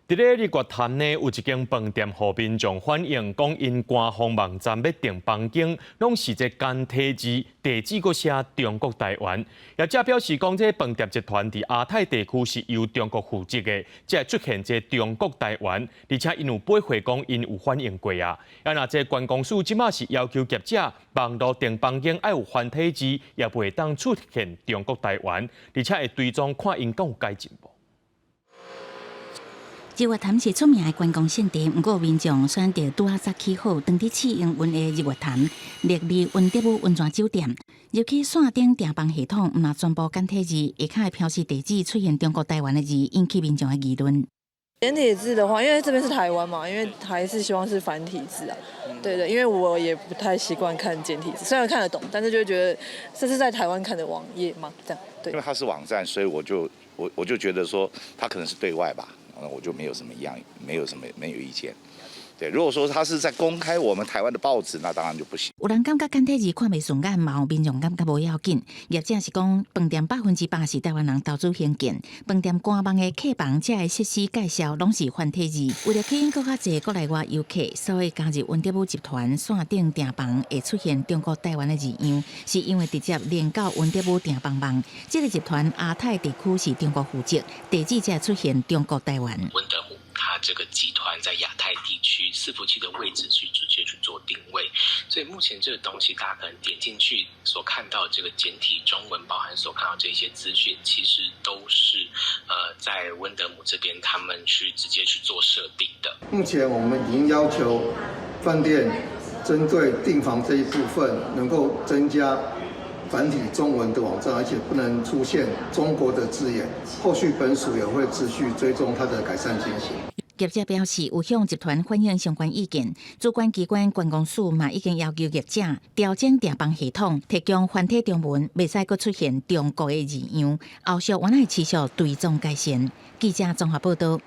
佇咧日月潭呢，有一間飯店予民眾反映，講𪜶官方網站欲訂房間，攏是這簡體字，地址閣寫中國台灣。業者表示講，這飯店集團佇亞太地區是由中國負責的，才會出現這中國台灣，而且𪜶有回覆講，𪜶有反映過啊。啊，若這觀光署這馬是要求業者網路訂房間愛有繁體字，也袂當出現中國台灣，而且會追蹤看𪜶敢有改進無。日月潭是出名的觀光勝地，毋過民眾選擇拄仔早起好，當佇試營運的日月潭麗麗溫德姆溫泉酒店，入去線頂訂房系統，毋但全部簡體字，下跤的標示地址出現中國台灣的字，引起民眾的議論。簡體字的話，因為這邊是台灣嘛，因為還是希望是繁體字啊。對對，因為我也不太習慣看簡體字，雖然看得懂，但是就會覺得這是在台灣看的網頁嘛，這樣。對。因為它是網站，所以我就覺得說，它可能是對外吧。我就沒有什麼樣，沒有什麼沒有意見。對，如果說他是在公開我們台灣的報紙，那當然就不行。有人感覺簡體字看袂順眼，嘛有民眾感覺無要緊。業者是講，飯店100%是台灣人投資興建，飯店官網的客房遮的設施介紹攏是繁體字。為了吸引閣較濟國內外遊客，所以加入溫德姆集團線頂訂房會出現中國台灣的字樣，是因為直接連到溫德姆訂房網。這個集團亞太地區是中國負責，地址才出現中國台灣。溫德姆，它這個集團在亞太地區伺服器的位置去直接去做定位，所以目前這個東西大家可能點進去所看到這個簡體中文，包含所看到這些資訊，其實都是在溫德姆這邊他們去直接去做設定的。目前我們已經要求飯店針對訂房這一部分能夠增加繁體中文的網站，而且不能出現中國的字眼。後續本署也會持續追蹤它的改善情形。業者表示，有向集團反映相關意見，主管機關觀光署嘛已經要求業者調整訂房系統，提供繁體中文，袂使閣出現中國的字樣。後續還會持續追蹤改善。記者綜合報道。